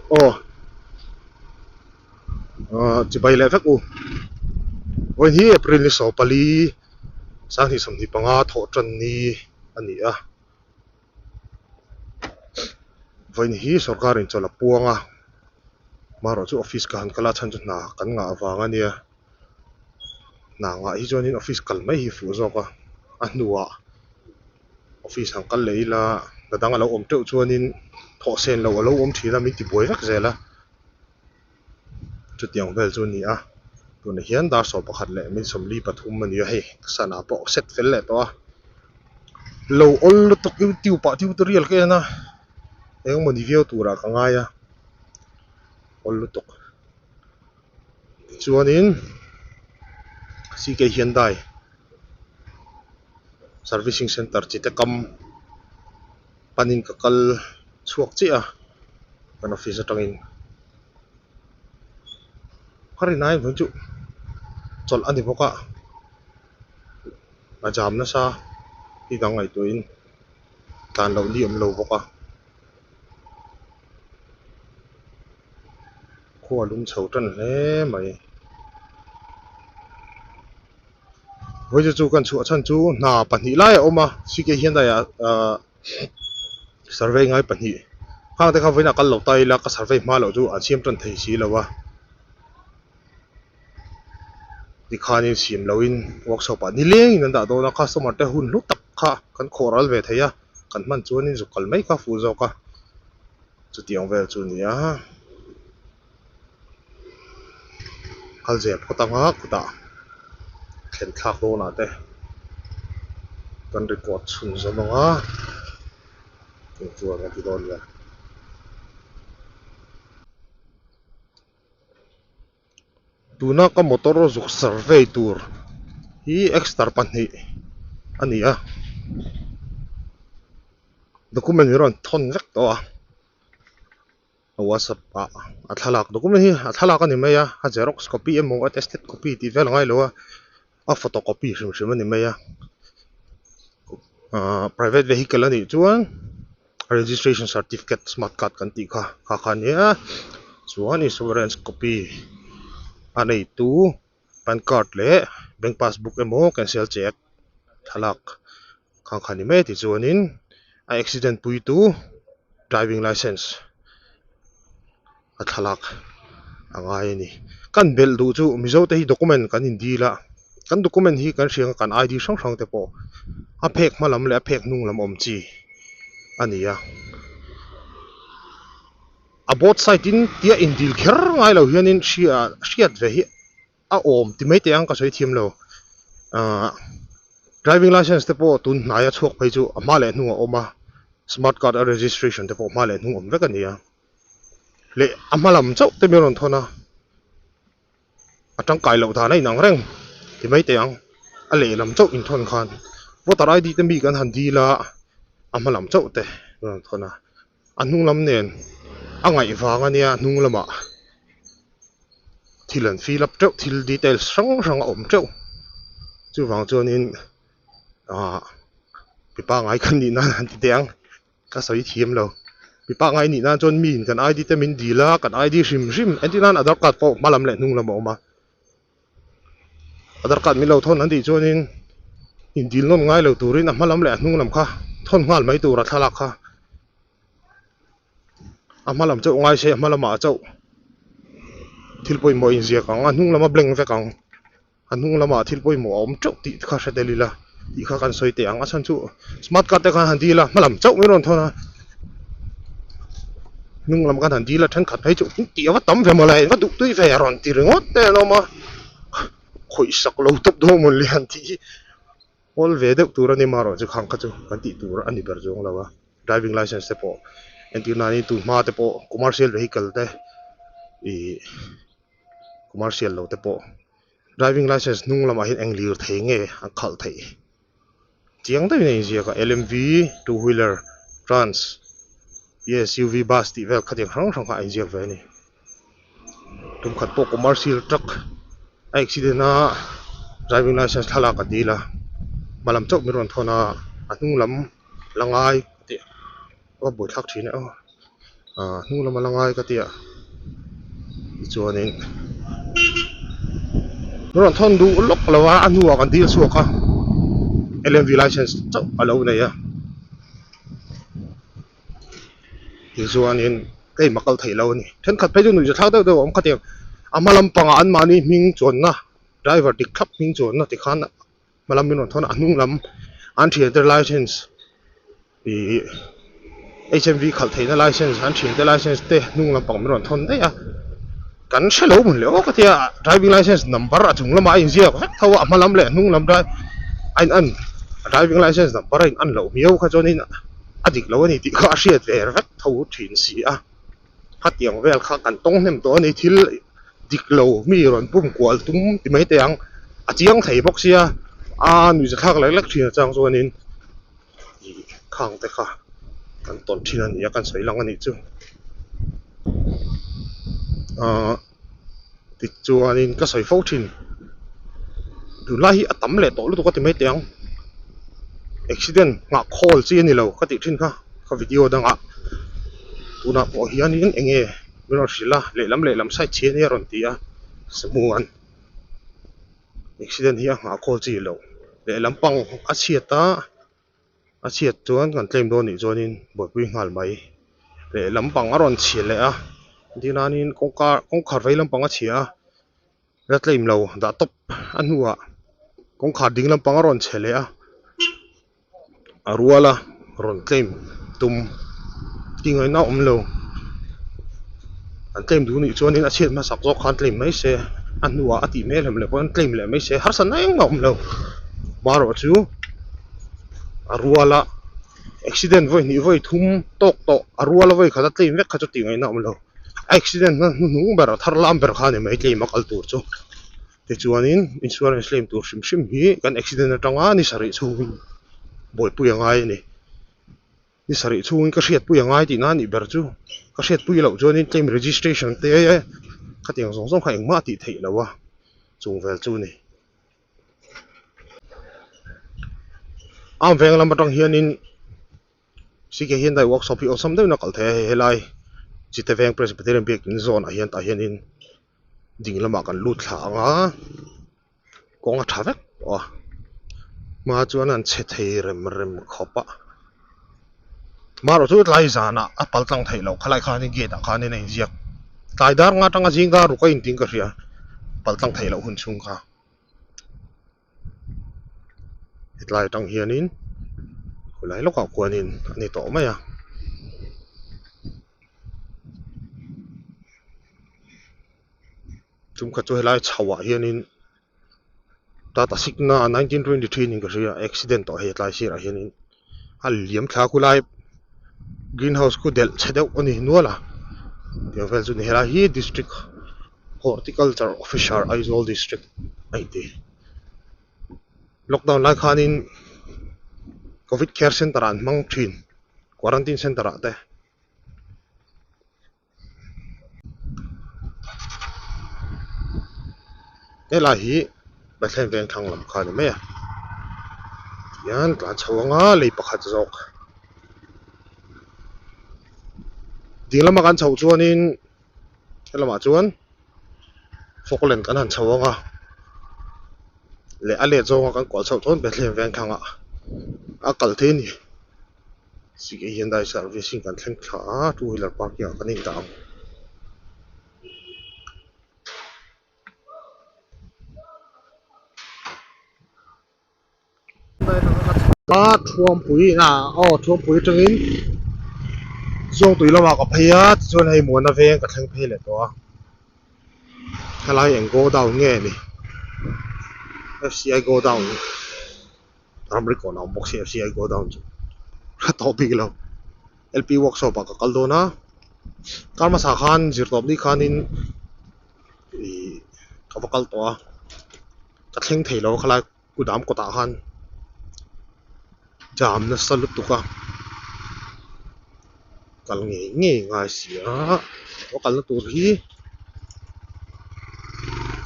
Aw ahh chibai leh vek u vawiin hi April ni 14 2025 thawh tan ni a ni a vawiin hi sorkar in chawlh a puang a marawh chu office ka han kal a chhan chu hna kan ngah vang a nia hna ngah hi chuanin office kal mai hi fuh zawk a a hnuah. Office han kal leh ila hna dang a lo awm teuh chuanin thawh sen loh a lo awm thin a min ti buai vek zel a chutiang vel chu a ni a tunah hian dar 11 leh min 43 a ni a hei sana pawh set fel leh tawh a lo awl lutuk youtube ah tutorial ka en a engemaw ni viau turah ka ngai a awl lutuk tichuanin C K Hyundai. Servicing center chi te kam panin ka kal chhuak chiah a kan office atangin ka rin aiin vawiin chu chawlh a ni bawk a a jam nasa ti dang ngaihtuahin tlan loh ni awm lo bawk a khua a lum chho tan hle mai. Vawiin chu kan chhuah chhan chu hna pahnih lai a awm a CK Hyundai ah ahh survey ngai pahnih khang te kha vawiin a kal lo ta ila ka survey hma loh chu an siam tan thei si lo a tikhanin siam loin workshop ah nilengin an dah dawn a customer te hun hlu tak kha kan khawh ral ve thei a kan hman chuanin zuk kal mai kha fuh zawk a chutiang vel chu a ni a. Kal zel phawt anga kutah thlen thlak dawnah te kan record chhun zawm anga eng chuan a ti dawn nia. Tuna ka motor zuk survey tur hi exter pahnih a ni a document hi rawn thawn vek tawh a. Whatsapp ah a thlalak document hi a thlalak a ni mai a a xerox copy emaw a tested copy tih vel a ngai lo a a photocopy hrim hrim a ni mai a ahh private vehicle a nih chuan registration certificate smart card kan tih kha kha kha a nia chuan insurance copy a neitu pan card leh bank passbook emaw cancel check thlalak khang kha ni mai a tichuanin a accident puitu driving licence a thlalak a ngai a ni kan belh duh chu mizo te hi document kan in dil a kan document hi kan hria ang kan I D hrang hrang te pawh a phek hma lam leh a phek hnung lam awm chi a ni a a both side in tia in dil kher ngai lo hianin hria hriat ve hi. a awm ti mai teh ang ka sawi thiam lo ahh driving licence te pawh tun hnaia chhuak phei chu a hma leh hnung a awm a smart card a registration te pawh hma leh hnung awm vek a ni a leh a hma lam chauh te min rawn thawn a a tangkai loh dan a inang reng ti mai teh ang a lehlam chauh inthawn khan voter I D te mi kan han dil a a hma lam chauh te min rawn thawn a. A hnung lam nen a ngaih vang a nia hnung lamah thil an fill up teuh thil details hrang hrang a awm teuh chuvang chuanin ahh mi pangngai kan nih nan han ti teh ang ka sawi thiam lo mi pangngai nih nan chuan miin kan I D te min dil a kan I D hrim hrim entir nan aadhar card pawh hma lam leh hnung lam a awm a. Aadhar card min lo thawn an tih chuanin indil nawm ngai lo turin a hma lam leh a hnung lam kha thawn nghal mai tur a thlalak kha a hma lam chauh ngai se a hma lamah chauh thil pawimawh inziak ang a hnung lama blank vek ang a hnung lamah thil pawimawh a awm teuh tih kha hre tel ila tih kha kan sawi teh ang a chhan chu smart card te khan han dil a hma lam chauh min rawn thawn a hnung lam khan han dil a thenkhat phei chu tih a va tam ve mawle va duh tui ve a rawn ti ringawt te an awm a khawih sak lo tawp dawn mawn le han tih hi awl ve deuh tur a ni marawh chu khang kha chu kan tih tur a ni ber zawng lo a driving licence te pawh entir nan in tun hma te pawh commercial vehicle te ih commercial lo te pawh driving licence hnung lamah hian eng lirthei nge a khalh theih. Chiang deuhin a inziak a L M V two wheeler trans S U V bus tih vel khatiang hrang hrang kha a inziak ve a ni tum khat pawh commercial truck a accident a driving licence thlalak a dil a hma lam chauh min rawn thawn a a hnung lam la ngai tih a buaithlak thin e aw. Aaa hnung lama la ngai ka tia tichuanin rawn thawn duh lawk lo a a hnuah kan dil chhuak a L M V license chauh a lo nei a tichuanin keimah kal theih lo a ni thenkhat phei chu nuihza thlak deuh deuh a awm khatiang a hma lampangah anmahni hming chuanna driver dik thlap hming chuanna tikhan. Hma lam min rawn thawn a, a hnung lam an thiante license ih H M V khalh theihna license an thiante license te hnung lampang min rawn thawn daih a, kan hre lo hmun leh awk a tia driving license number a chung lamah a inziak vek tho a, a hma lam leh a hnung lam dri a in an driving license number a in an loh miau kha chuanin a dik lo a ni tih kha a hriat ve vek tho thin si a. Khatiang vel kha kan tawng hnem tawh a ni thil dik lo mi rawn pum kual tum ti mai teh ang a chiang thei bawk sia a nuihza thlak lek lek thin atang chuanin ih khang te kha kan tawn thin a ni a kan sawi lang a nih chu ahh tichuanin ka sawi fo thin tunlai hi a tam leh tawh lutuk a ti mai teh ang accident nghah khawl chi a ni lo ka tih thin kha ka video dangah tunah pawh hianin eng nge min rawn hrilh a lehlam lehlam side chhi ania rawn ti a samuan accident hi a nghah khawl chi loh lehlam pang a chhiat a. A chhiat chuan kan claim dawn nih chuanin buaipui nghal mai. Lehlam pang a rawn chhia leh a, tihnanin kawngka kawngkhar vei lampang a chhia a, la claim lo dah tawp a hnuah kawngkhar ding lampang a rawn chhe leh a, a rual a rawn claim tum tih ngaihna a awm lo. An claim duh nih chuanin a chhiat hmasak zawk khan claim mai se, a hnuah a tih hmel hem leh pawh an claim leh mai se harsatna engmah a awm lo. Marawh chu. A rual a accident vawi hnih vawi thum tawk tawh a rual a vawi khat a claim vek kha chu tih ngaihna a awm lo a accident na hnuhnung ber a thar lam ber kha a ni mai claim a kal tur chu tichuanin insurance claim tur hrim hrim hi kan accident atanga ni sarih chhungin buaipui a ngai a ni ni sarih chhungin ka hriatpui a ngai tih na anih ber chu ka hriatpui loh chuanin claim registration te khatiang zawng zawng kha engmah a tih theih loh a chung vel chu a ni. A veng lam atang hianin C K Hyundai workshop hi awlsam deuhin a kal thei a hei helai Chite veng Presbyterian biakin zawn ah hian tah hianin ding lamah kan lut thla ang a kawng a tha vek tawh a hma chuan an chhe thei rem rem khawp a marawh chu tlai zanah a pal tlang theih loh khalai khanin gate ah khanin a inziak tlai dar nga atanga zing dar ruk a inting ka hria pal tlang theih loh hun chhung kha. Hetlai atang hianin khawilai lawkah khuanin a ni tawh mai a. Chungkhat chu helai chho ah hianin tata sikna 1923 niin ka hria accident tawh hei tlai sirah hianin a liam thla khulai green house khu delh chhe deuh a ni nual a tiang vel chu ni helai hi district horticulture officer Aizawl district a inti lockdown lai khanin covid care center ah an hmang thin quarantine center ah te. Helai hi Bethlehem veng thlang lam kha a ni mai a tihian tlan chho anga lei pakhat zawk ding lama kan chhoh chuanin helamah chuan Falkland kan han chho anga leh a let zawnga kan kual chhoh chuan Bethlehem veng thlangah a kal thei a ni. C K Hyundai servicing kan thleng thla a two wheeler parking ah kan indah ang. A thuampui ah aw thuampui atangin Zawngtui lamah ka phei a tichuan hei Muana veng ka thleng phei leh tawh a helai eng go down nge ni F C I go down. Ramri kawn a awm bawk si F C I go down chu ka tawh bik lo L P workshop ah ka kal dawn a kar hmasa khan zirtawp ni khanin ih ka va kal tawh a ka thleng thei lo a khalai kudam kawtah khan jam nasa lutuk a kal ngei ngei ngai si a a kalna tur hi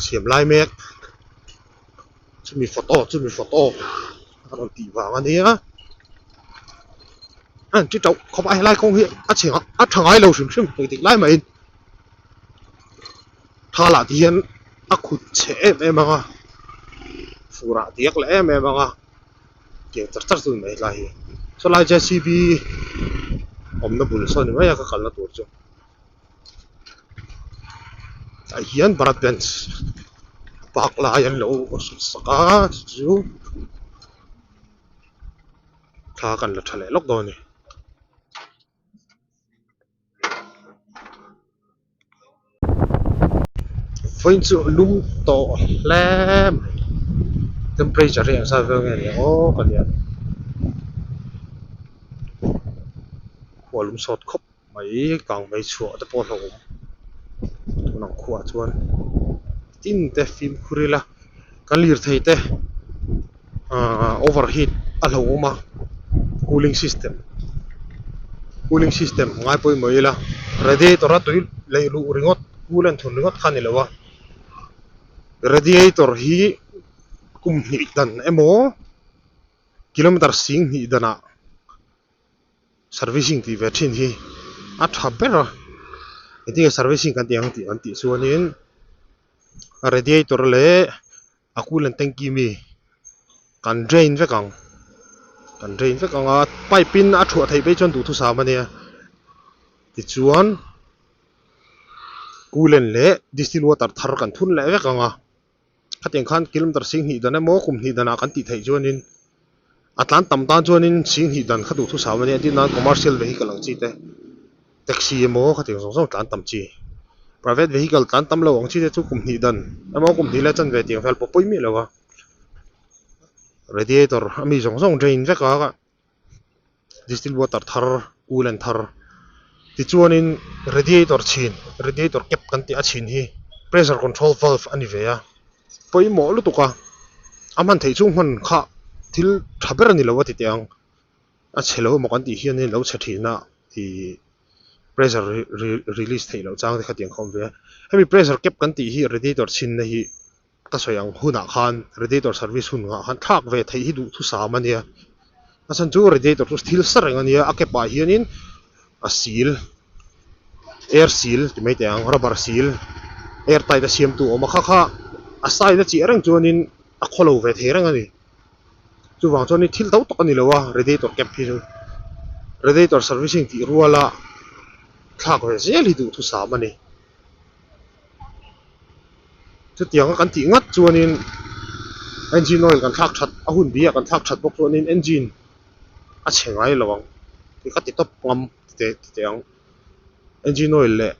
siam lai mek. Chumi photo chumi photo a rawn tih vang a nia. A han ti tauh khawp a, helai kawng hi a chhe a tha ngai lo hrim hrim engtik lai mahin thal ah ti hian a khut chhe em em ang a, fur ah diak leh em em ang a, tiang char char chu a ni mai helai hi. Sawlai J C B awmna bul saw a ni mai a ka kalna tur chu. Tah hian bharat bench park lai an lo sak a chu chu thla kan la tha leh lawk dawn a ni. Vawiin chu a lum tawh hle mai temperature hi engzat vel nge ni ang aw ka nia khua lum sawt khawp. Mai kang mai chhuah te pawh hlauhawm tun ang khuaah chuan tin te fimkhur ila kan lirthei te ahh overheat a hlauhawm a cooling system cooling system ngai pawimawh ila radiator a tui leh luh ringawt coolant thun ringawt kha a ni lo a radiator hi kum hnih dan emaw kilometer sing hnih danah. Servicing tih ve thin hi a tha ber a engtin nge servicing kan tih ang tih an tih chuanin radiator leh a coolant tanky mi kan drain vek ang kan drain vek ang a pipe in a thuah theih phei chuan duhthusam a nia tichuan coolant leh distilled water thar kan thun leh vek ang a. Khatiang khan kilometer sing hnih dan emaw kum hnih danah kan tih theih chuanin a tlan tam tan chuanin sing hnih dan kha duh thusam a nia tin nan commercial vehicle ang chi te taxi emaw khatiang zawng zawng tlan tam chi private vehicle tlan tam lo ang chi te chu kum hnih dan emaw kum hnih leh chanve tiang vel pawh pawi miah lo a radiator a mi zawng zawng drain vek a. Distilled water thar coolant thar tichuanin radiator chhin radiator cap kan tih a chhin hi pressure control valve a ni ve a pawimawh lutuk a a hman theih chu hman kha thil tha ber a ni lo a ti teh ang a chhe lo emaw kan tih hian in lo chhe thin a ih pressure release theih loh chang te kha tiang kha a awm ve a hemi pressure cap kan tih hi radiator chhin na hi. Ka sawi ang hunah khan radiator service hun ah khan thlak ve theih hi duhthusam a nia. A chhan chu radiator chu thil sa reng a nia, a kepah hianin a seal air seal ti mai teh ang rubber seal air tight a siamtu a awm a, kha kha a side a chiah reng chuanin a khawlo ve thei reng a ni. Chuvang chuanin thil to tak a ni lo a radiator cap hi chu radiator servicing tih ruala thlak ve zel hi duhthusam a ni. Chutianga kan tih ngat chuanin engine oil kan thlak that a hun bia kan thlak that bawk chuanin engine a chhe ngai lo ang tih ka ti tawp ngam teh teh ang engine oil leh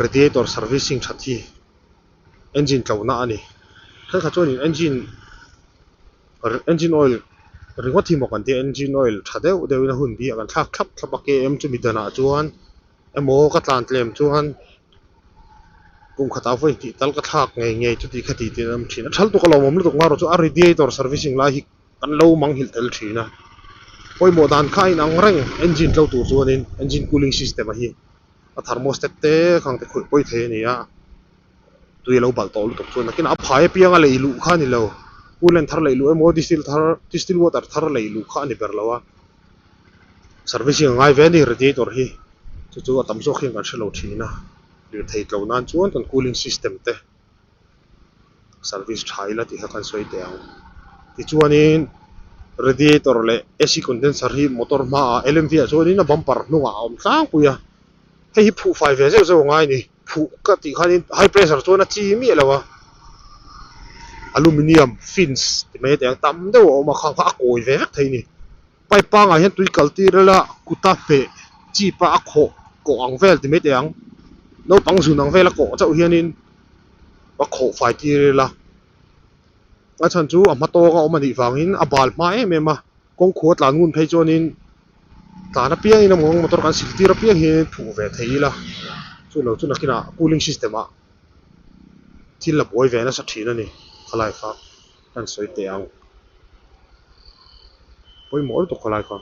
radiator servicing that hi engine tlohna a ni thenkhat chuanin engine engine oil ringawt hi maw kan tia engine oil tha deuh deuhin a hun bia kan thlak thlap thlap a km chumi danah chuan. Emaw ka tlan tlem chuan kum khatah vawi hnih tal ka thlak ngei ngei chuti kha ti tih an awm thin a. Thal tuk a lawmawm lutuk ngarawh chu a radiator servicing lai hi kan lo mang nghilh tel thin a. Pawimawh dan kha a inang reng engine tlo tur chuanin engine cooling system a hi a thermostat te khang te khawih pawi thei a ni a. Tui a lo balh tawh lutuk chuan nakinah a phai apianga lei luh kha a ni lo. Coolant thar lei luh emaw diesel thar distilled water thar lei luh kha a ni ber lo a. Servicing a ngai ve a ni radiator hi chu chu a tam zawk hian kan hrelo thin a lirthei tlo nan chuan kan cooling system te service tha ila tih kha kan sawi teh ang tichuanin radiator leh A_C condenser hi motor hmaah L_M_V ah chuanin a bumper hnungah a awm tlangpui a hei hi phuh fai ve zeuh zeuh a ngai a ni phuh ka tih khanin high pressure chuan a chi miah lo a aluminium fins ti mai teh ang tam deuh a awm a khang kha a kawi ve vek thei a ni. Pipe pangah hian tui kal tir ila kuta hmeh chip a a khawh kawh ang vel ti mai teh ang naupang zun ang vel a kawh chauh hianin a khawh fai tir ila a chhan chu a hma tawng a awm a nih vangin a bal hma em em a kawngkhua tlan ngun phei chuanin tlan apiangin a mawng motor kan sil tir apiang hian phuh ve thei ila chu lo chu nakinah cooling system ah thil a buai ve nasa thin a ni khalai kha. Kan sawi teh ang. Pawimawh lutuk khalai kha.